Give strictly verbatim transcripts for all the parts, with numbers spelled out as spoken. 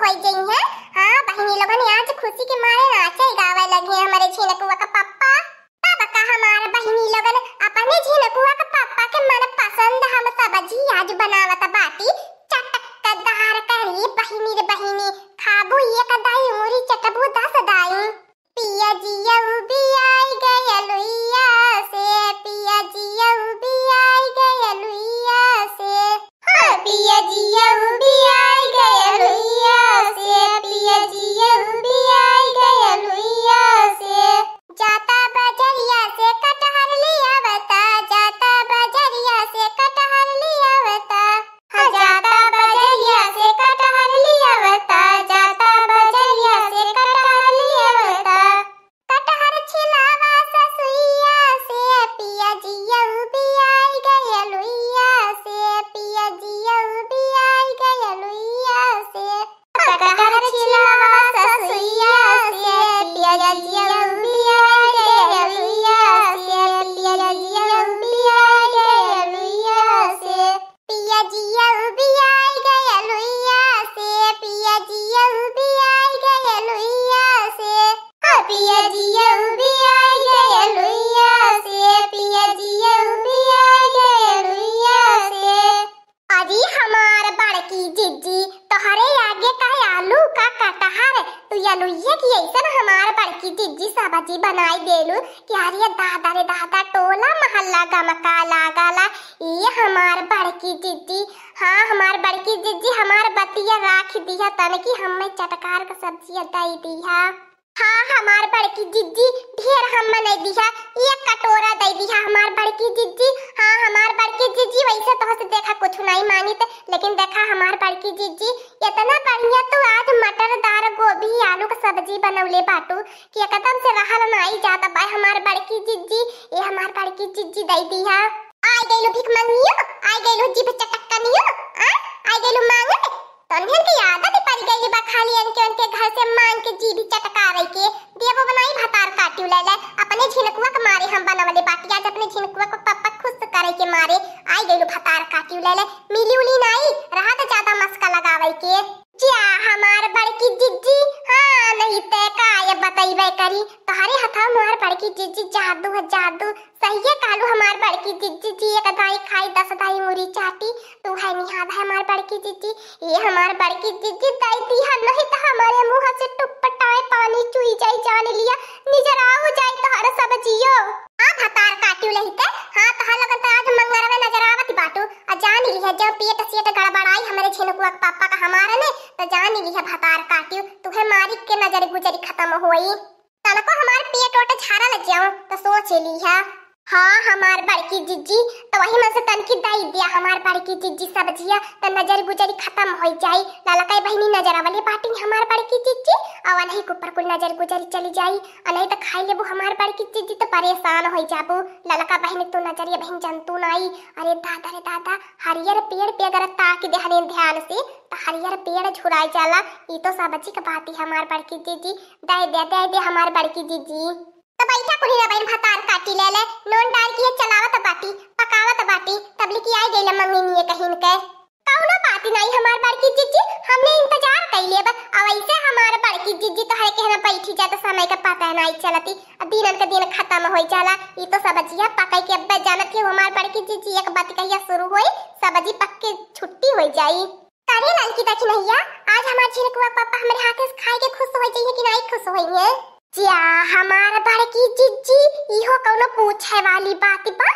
आई गई है। हाँ, बहिनी लोगन आज खुशी के मारे नाचे गावे लगे हमरे झिनकुआ का पप्पा। तब का हमार बहिनी लोगन अपने झिनकुआ का पप्पा के मनपसंद हम सब्जी आज बनावत बाटी। चटकदार करी बहिनी रे बहिनी, खाबू एक दाई मुरी चटबू दस दाई। पिया जिया उबियाई गया लुइया से, पिया जिया उबियाई गया लुइया से। हाँ, पिया जिया उबियाई गया लुइया से, पिया जिया उबियाई गया लुइया से। जाता बजरिया से कटहर लियावता, जाता बजरिया से कटहर लियावता। हाँ, जाता बजरिया से कटहर लियावता, जाता बजरिया से कटहर लियावता। कटहर छिलावा ससुइया से, पिया जिया उबियाई गया लुइया से, पिया जिया उबियाई गया लुइया से। कटहर छिलावा ससुइया से, पिया जिया उबियाई गया लुइया से, पिया जिया उबियाई गया लुइया से। पिया जिया उबियाई गया लुइया से, पिया जिया उबियाई गया लुइया से। हाँ, पिया जिया उबियाई गया लुइया से, पिया जिया उबियाई गया लुइया से। अरे हमार बड़की जिज्जी, तोहरे आगे का आलू का कटहर, तू आलूये की ऐसन हमार बड़की जिज्जी सब्जी बनाई देलू कि अरे दादा रे दादा, टोला महल्ला गमका लागला। ये हमार बड़की जिज्जी, हाँ हमार बड़की जिज्जी, हमार बतिया राख दिया तन की हमें चटकार का सब्जिया दई दिया। हाँ हमार बड़की जिज्जी, ढेर हम नहीं दिया, एक कटोरा दई दिया हमार बड़की जिज्जी। हाँ हमार बड़की जिज्जी, वैसे तोहसे देखा कुछ नहीं मांगित, लेकिन देखा हमार बड़की जिज्जी, इतना बढ़िया तू आज मटर दार गोभी आलू का सब्जी बनौले बाटू कि एकदम से रहल नाई जात बा हमार बड़की जिज्जी। ये हमार बड़की जिज्जी दई दिया। आई गइलू भीख मंगियो, आई गइलू जीभ चटकनियो, आ? आई गइलू मांगे। तोन्हन के आदत पड़ गई बा खाली इनके उनके घर से मांग के जीभ चटकावे के। देबो बनाई भतार काटियो ले ले, अपने झिनकुआ के मारे हम बनवले बाटी, आज अपने झिनकुआ को पप्पा खुश करे के मारे आई गइलू भतार काटियो ले ले। मिली उली नाई, रहा तो ज्यादा मस्का लगावे के। जा हमार बड़की जिज्जी, हाँ नहीं ते का ये बतैबे करी, तोहरे हथवा में हमार बड़की जिज्जी जादू है जादू। सहिए कहलू हमार बड़की जिज्जी जी, एक दाई खाई दस दाई मुरी चाटी, तू है निहाद है हमार बड़की जिज्जी। ये हमार बड़की जिज्जी दई दिया, नहीं तो हमारे मुंह से टुपटाए पानी चुई जाई, जान लिया नजर आओ जाई तोहर सब्जियो। हाँ भतार काटियो लहिते, हाँ तोहर लगन तो आज मंगरवे नजर आवत बाटू। आ जान लिया जब पेट सेट गड़बड़ाई हमरे झिनकुआ के पापा का हमारे ने, तो जान लिया भतार काटियो, तुहे मारी के नजर गुजरी खत्म होई। तनको हमार पेट ओट झारा लग जाओ तो सोच लिया। हाँ हमार बड़की जिज्जी, तो वही में से तनकी दई दिया हमार बड़की जिज्जी सब्जिया, तो नजर गुजरी खत्म हो जाई। ललकाई बहिनी नजर वाली बाटी हमार बड़की जिज्जी, और नहीं के ऊपर कुल नजर गुजरी चली जाई, और नहीं तो खाई लेबू हमार बड़की जिज्जी तो परेशान हो जाबू। ललका बहिनी तू नजरिया बहिन जंतु नाई। अरे दादा रे दादा, हरियर पेड़ पे अगर ताक दे हने ध्यान से, तो हरियर पेड़ झुराई जाला। ई तो सब्जी के बात ही हमार बड़की जिज्जी, दे दे, दे दे हमार बड़की जिज्जी। तो बैठा कुली ना बहिन, भतार काटी ले ले, नून डाल के ये चलावत बाटी, पकावत बाटी, तब लिखी आई गई मम्मी निये कहीं के। कौनो बात नहीं हमार बड़की जिज्जी, हमने इंतजार कर लिए बस। अब ऐसे हमार बड़की जिज्जी तो है कहना बैठी जाए तो समय का पता नहीं चलती, अब दिनन के दिन खत्म हो जाला। ई तो सब्जिया पकाई के अब्बे जानत ही हमार बड़की जिज्जी एक बात कहिया शुरू होई, सब्जी पक के छुट्टी हो जाई। अरे ललकी दखिनैया, आज हमार झिनकुआ पापा हमरे हाथे से खाए के खुश हो जाइए कि नहीं खुश होइए? जा हमार बड़की जिज्जी, इहो कौनो पूछे वाली बात बा?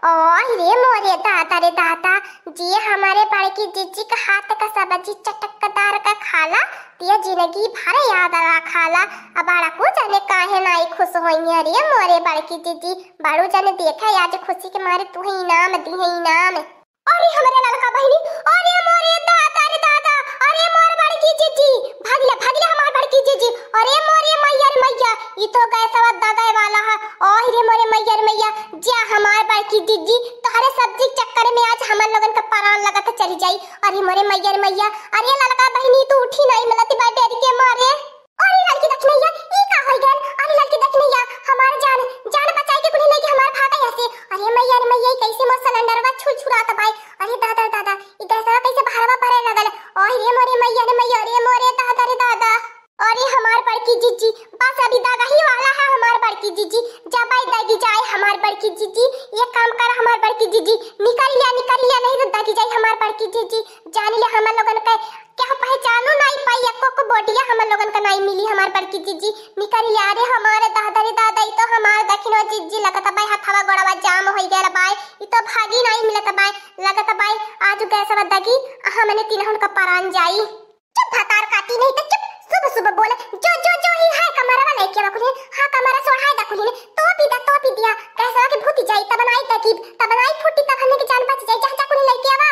ओह रे मोरे दादा रे दादा, जे हमारे बड़की जिज्जी का हाथ का सब्जी चटकदार का खाला, ते जिंदगी भर याद रखाला। अब बड़ा को जाने काहे नाई खुश होइए रे मोरे बड़की जिज्जी। बड़ू जाने देखे आज खुशी के मारे तुहे इनाम दिहे इनाम। अरे हमरे ललका बहिनी, अरे मोरे दादा रे दादा, अरे मोर बड़की जिज्जी, भाग ले, भाग ले हमार बड़की जिज्जी। अरे मोरे मैया रे मैया, ई तो गैसवा दगे वाला है। ओह रे मोरे मैया रे मैया, जा हमार बड़की जिज्जी, तोहरे सब्जी के चक्कर में आज हमर लोगन का परान लगत चली जाई। अरे मोरे मैया रे मैया, अरे ललका बहिनी तू उठी नहीं मिलती बा डर के मारे। अरे ललकी दखिनैया, ई का होई गल? अरे ललकी दखिनैया, हमार जान, जान बचाई के कुली लेके हमार भागा यहाँ से। अरे मैया रे मैया, ई कैसे मोर सिलेंडरवा छुरछुरात बाय। अरे दादा रे दादा, ई गैसवा कैसे बहरवा बरे लगल? ओह रे मोरे मैया रे मैया, रे मोरे दादा रे कि जीजी, जानी ले हमन लोगन के केहू पहचानो नाई पाई, एको को बोटिया हमन लोगन का नाई मिली हमार बड़की जीजी। निकरी ले रे हमारे दादा रे दादा, ई तो हमार दखिनो जीजी लगत बाय हथवा गोड़वा जाम होई गयल बाय, ई तो भागी नाई मिलत बाय, लगत बाय आज गैसवा दगी, हमने तिनहुन का परान जाई। चुप भतार काटी, नहीं तो चुप, सुबह सुबह बोले, जो जो जो ही है कमरवा लेके आवा कुली, हाँ कमरा सोढ़ाए दा कुली ने, तो पी दा तो पी दिया, गैसवा के भूती जाई, तब नाई दगी, तब नाई फूटी, तब हमने के जान बच जाई, जा जा कुली लेके आवा।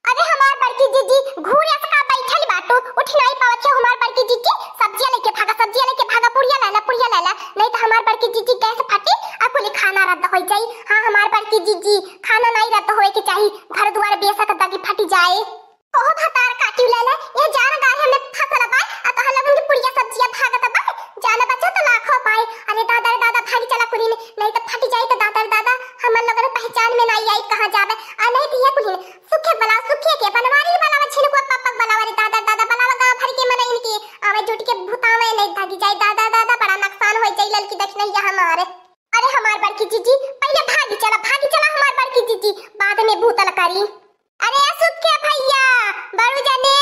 अरे हमार बड़की जीजी, घूरे असका बैठल बाटू, उठ नाई पावत है हमार बड़की जीजी, सब्जिया लेके भागा, सब्जिया लेके भागा, पुड़िया लाला, पुड़िया लाला, नहीं तो हमार बड़की जीजी गैस फटी, आ कुली खाना रद्द होई जाई। हाँ हमार बड़की जीजी, खाना नाई रद्द होए के चाही, घर दुआर बेसक दगी फटी जाए। ओहो भतार काटी लाला, ये जान गाय हमें फसल बाय, आ तोहर लोगन के पुड़िया सब्जिया भागत बाय, जान बचा तो लाखों पाए। अरे दादा रे दादा, भागी चला कुली ने, नहीं तो फटी जाई तो दादा रे दादा, हमन लोगन पहचान में नाई आई कहाँ जाबे, आ नहीं तो ये कुली ने, सुखे बलावा, सुखे के बनवारी बलावा, छिनकुआ पापक बलावा रे दादा, दादा बलावा गाँव भर के मनइन के, आवे जुट के भुतावे नहीं भागी जाई दादा, दादा बड़ा नुकसान होई जाई ललकी दखिनैया हमारे। अरे हमार बड़की जीजी, पहिले भागी चला, भागी चला हमार बड़की जीजी, बाद में भूतल करी। अरे सुखे भैया, बड़ू जने,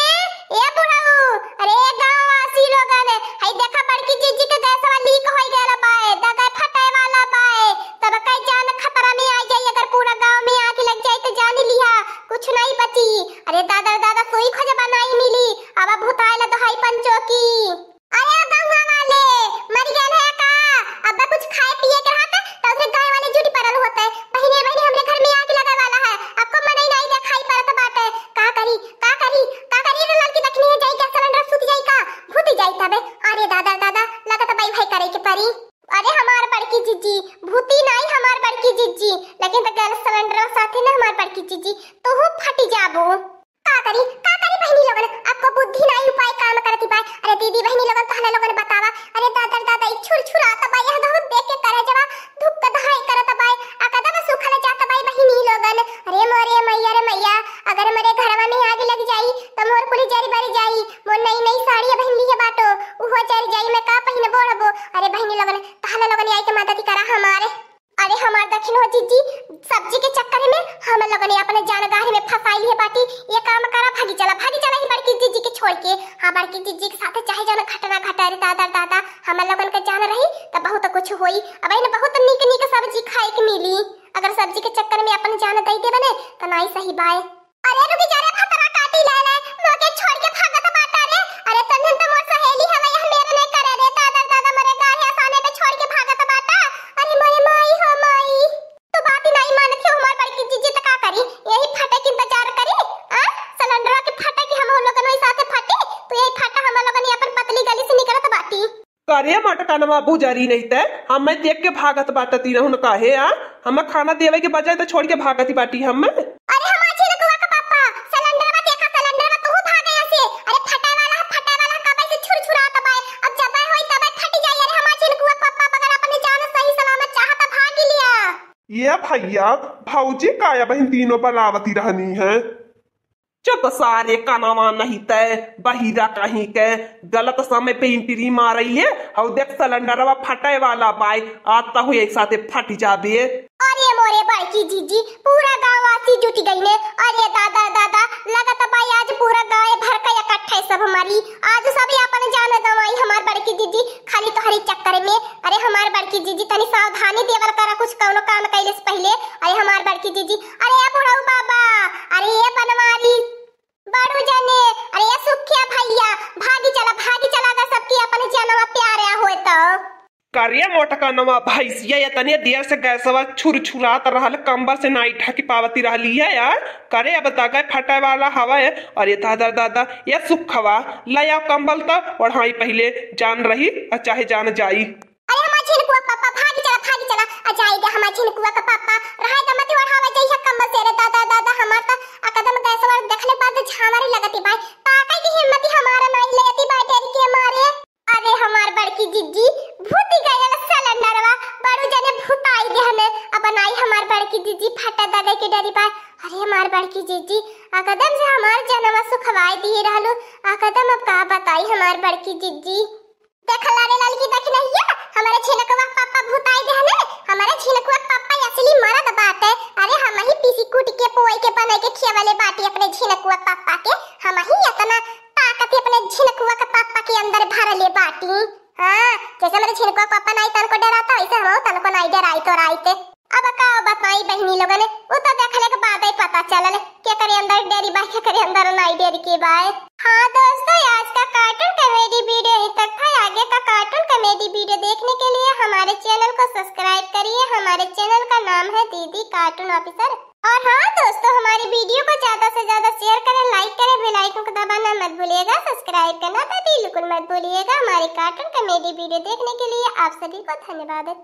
ए बुढ़ऊ, अरे गाँव वासी लोगन, हई देखा बड़की जीजी के गैसवा लीक होई गयल बाय, दगे फटे वाला बाय, तब कई जान खतरा में आ जाई, अगर पूरा गाँव में आग लग जाई तो जान लिहा, कुछ नहीं बची। अरे दादा रे दादा, सुई खोजबा नाई मिली, अब भुताए ला दोहाई पंचो की। अरे गंगा वाले, मर गए है का? अब कुछ खाए पिए के रहत, तो उसे गाय वाले जुट पड़ल होते। बहिने, बहिने, हमरे घर में आग लगे वाला है, आपको मनई नहीं दिखाई पड़त बाटे। का करी, का करी, का करी? रे ललकी दखिनैया जाई क्या सिलेंडर सूत जाई का? भूत जाई तबे। अरे दादा, दादा, लगत बाई भाई करे के परी। अरे हमार बड़की जीजी, भूती नाई हमार बड़की जीजी, लेकिन तो गैस सिलेंडर साथे न हमार बड़की जीजी, तोहू फटी जाबो। का करी, का करी बहिनी लोगन, आपको बुद्धि नाई उपाय काम करती बाय। अरे दीदी बहिनी लोगन, तहना लोगन बतावा। अरे दादा रे दादा, ई छुरछुरात बा, यह बहुत देख के करे जवा धुक दहाई करत बाय, आ कदम सुखल जात बाय बहिनी लोगन। अरे मोरे मैया रे मैया, अगर मोरे घरवा में आग लग जाई, तो मोर कुली जरी बरी जाई। मोर नई नई साड़ी बहिन लिए बाटो, उहो जरी जाई, मैं का पहिनबो ओढ़बो। अरे बहिनी लोगन, तहना लोगन आई के मदद करा हमारे। अरे हमार दखिन हो जीजी, सब्जी के चक्कर में हम लोगन अपने जान गाहरी में फंसाई लिए बाटी। ये काम करा, भागी चला, भागी चला ही बड़की जीजी के छोड़ के। हाँ, बड़की जीजी के साथ चाहे जौन घटना घटा रे दादा, दादा, हम लोगन के जान रही तो बहुत कुछ होई। अब इन बहुत नीक नीक सब्जी खाए के मिली, अगर सब्जी के चक्कर में अपन जान दे देबे ने तो नाई सही बाय। अरे रुकी जा रे, भतरा काटी ले ले, मोके छोड़ के भागत बाटा रे। अरे तनहन तो मोर सहेली हवे, यह मेरे नहीं करे रे, दादा दादा मरे गाहे असाने पे छोड़ के भागत बाटा। अरे मोरे माई हो माई, तू बात ही नहीं मानत हो हमार बड़की जीजी, तो का करी? यही फटे के इंतजार करी? आ, सिलेंडरवा के फटे की हम लोगन वही साथे फटी, तो यही फटा हम लोगन ये अपन पतली गली से निकलत बाटी। करे मटकनवा बुजरी नहीं ते, हमें देख के भागत बाटा तीनहुन काहे, आ? हमें खाना देवे के बजाय तो छोड़ के भागत ही बाटी हम। अरे हमार झिनकुआ का पापा, सिलेंडरवा देखा, सिलेंडरवा तू भागे ऐसे। अरे फटे वाला है, फटे वाला है, कबे से छुरछुरात बाय। अब जबे होई तबे फट जाई। अरे हमार झिनकुआ का पापा, अगर अपने जान सही सलामत चाहत भाग लिया। ये भैया, भौजी काया बहिन तीनों बलावती रहनी है। चुप सारे कनवा नहीं तय, बहिरा कहीं के, गलत समय पे एंट्री मारैले। हौ देख सिलेंडरवा फटे वाला बाय, आता हुए एक साथे फट जाबे। अरे मोरे बड़की जीजी, पूरा गाँव वासी जुट गई ने। अरे दादा दादा, लगत बाय आज पूरा गाँव भर का इकट्ठे सब मरी। आज सब अपन जान गंवाई हमार बड़की जीजी, खाली तोहरी चक्कर में। अरे हमार बड़की जीजी, तनी सावधानी देवल करा कुछ कौनो काम कैले से पहिले। अरे हमार बड़की जीजी, अरे ए बुढ़ऊ बाबा, अरे ए बनवारी, बड़ू जने, अरे ए सुखिया भैया, भागी चला, भागी चला, अगर सबकी अपन जनवा प्यारा होए तो। करे मोटकनवा भैंसिया, इतने देर से गैसवा छुरछुरात रहल, कंबल से नाई ढक पावती रहली है यार। करे अब दगे फटे वाला हवा है। अरे दादा दादा, ए सुखवा, ले आओ कंबल त ओढ़ाई पहिले, जान रही आ चाहे जान जाई। अरे हमार झिनकुआ पापा, भागी चला, भागी चला, आ जाई दे हमार झिनकुआ का पापा, रहाई दे मत ओढ़ावा जइहा कंबल से। रे दादा दादा, हमार त आ कदम गैसवा देखले बाद झामरी लगती बाय, ताकई की हिम्मती हमारा नाई लेती बाय डर के मारे। अरे हमार बड़की जिज्जी, भूती गयल सिलेंडरवा, बड़ू जने भूताई देहने। अब नाई हमार बड़की जिज्जी फटा दगे के डरी बा। अरे हमार बड़की जिज्जी, आ कदम से हमार जनवा सुखवाई दिए रहलू, आ कदम अब का बताई हमार बड़की जिज्जी। देखला रे ललकी दखिनहिया, हमारे झिनकुआ पापा भूताई देहने, हमारे झिनकुआ पापा या असली मरद बाटे। अरे हमही पीसी कूट के पोई के बनाई के खियावले बाटी अपने झिनकुआ पापा के। हमही इतना ताकत अपने झिनकुआ के पापा के अंदर भरले बाटी। हाँ, जैसे हमरे झिनकुआ पापा नाई तनको डराता, वैसे हम तनको नाई डराई तो राई ते। अब का बताई बहिनी लोगन, वो तो देखले के बाद ही पता चलल केकरे अंदर डेरी बा, केकरे अंदर नाई डेरी के बा। हाँ दोस्तों, आज का कार्टून कॉमेडी वीडियो यहीं तक था। आगे का कार्टून कॉमेडी वीडियो देखने के लिए हमारे चैनल को सब्सक्राइब करिए। हमारे चैनल का नाम है दीदी कार्टून ऑफिसर। और हाँ दोस्तों, हमारी वीडियो को ज्यादा से ज्यादा शेयर करें, लाइक करें, बेल आइकन को दबाना मत भूलिएगा, सब्सक्राइब करना तो बिल्कुल मत भूलिएगा। हमारे कार्टून कॉमेडी वीडियो देखने के लिए आप सभी को धन्यवाद।